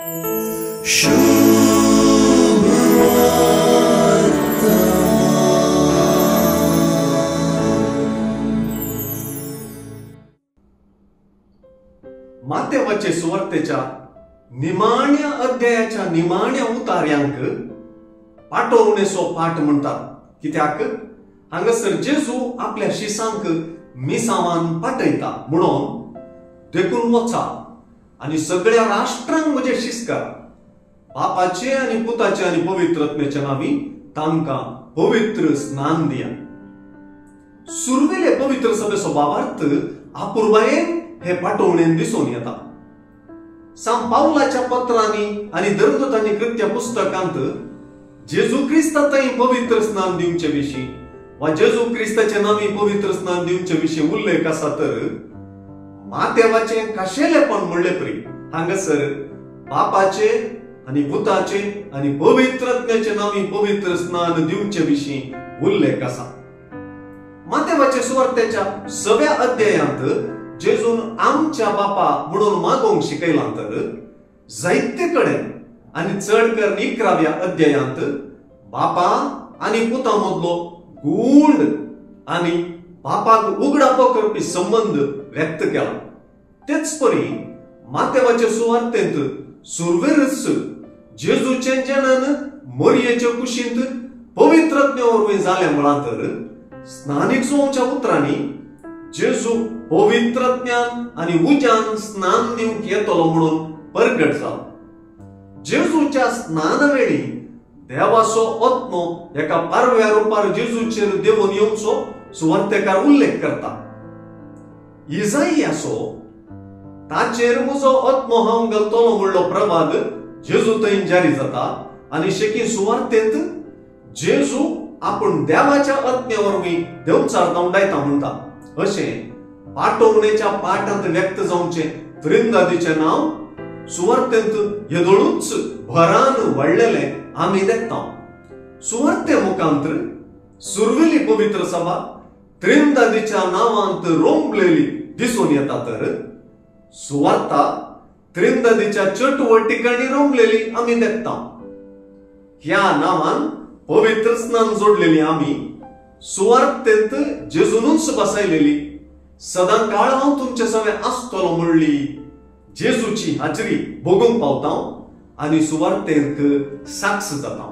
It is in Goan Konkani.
मातेवाचे सुवार्तेच्या निमाण्या अध्यायाच्या निमाण्या उतार्यांक पाटोवणेचो पाठ म्हणटात. कित्याक हांगासर जेजू आपल्या शिसांक मिसावान पाटयता म्हणून देखून वचा आनी सगळ्या राष्ट्रांक म्हजे शिस करा, बापाचे आनी पुताचे आनी पवित्रत्मेच्या नांवी तांकां पवित्र स्नान दिया. सुरवेले पवित्र सभेचो भावार्थ अपुरबायेन हे पाटोवणेन दिसून येता. सांत पावलाच्या पत्रांनी आनी धर्मदूतांनी कृत्य पुस्तकांत जेजू क्रिस्ता थंय पवित्र स्नान दिवचे विशीं वा जेजू क्रिस्ताचे नांवी पवित्र स्नान दिवचे विशीं उल्लेख आसा. तर मातेवाचें खाशेलेपण म्हणले परी हांगासर बापाचे आनी पुताचे आनी पवित्रत्म्याचे नांवी पवित्र स्नान दिवचे विशीं उल्लेख आसा. मातेवाचे सुवार्तेच्या सव्या अध्यायांत जेजून आमच्या बापा म्हणून मागोवंक शिकयलां तर जायते कडेन आनी चड करून 11व्या अध्यायांत बापा आनी पुता मदलो गूढ आनी बापाक उगडापो करपी संबंद व्यक्त केला. तेच परी मातेवाचे सुवार्तेंत सुरवेरच जेजूचें जनन मोरयेचे कुशींत पवित्रज्ञ वरवीं जालें म्हळां तर स्नानीक जावच्या उतरांनी जेजू पवित्रज्ञान आनी उज्यान स्नान दिवंक येतलो म्हणून परगट जालो. जेजूच्या स्नानवेळी देवाचो आत्मो एका पारव्या रुपार जेजूचेर देवून येवचो सुवार्तेकार उल्लेख करता. इजाइयाचो ताचेर म्हजो आत्मो हांव घालतलो म्हणलो प्रवाद जेजू थंय जारी जाता आनी शेकी सुवार्तेंत जेजू आपूण देवाच्या आत्म्या वरवीं देवचार धांवडायता म्हणटा. अशें पाटोवणेच्या पाठांत व्यक्त जावचें त्रिंदादीचें नांव सुवार्तेंत येदोळूच भरान वाडलेलें आमी देखता. सुवार्ते मुखांतर सुरवेली पवित्र सभा त्रिंदादीच्या नांवांत रोंबलेली दिसून येता. तर सुवार्ता त्रिंदादीच्या चटुवटिकांनी रोंबलेली आमी देखता. ह्या नांवान पवित्र स्नान जोडलेली आमी सुवार्तेंत जेजूनच बसायलेली सदां काळ हांव तुमचे सवें आसतलो म्हणली जेजूची हाजरी भोगूंक पावता आनी सुवार्तेक साक्ष जाता.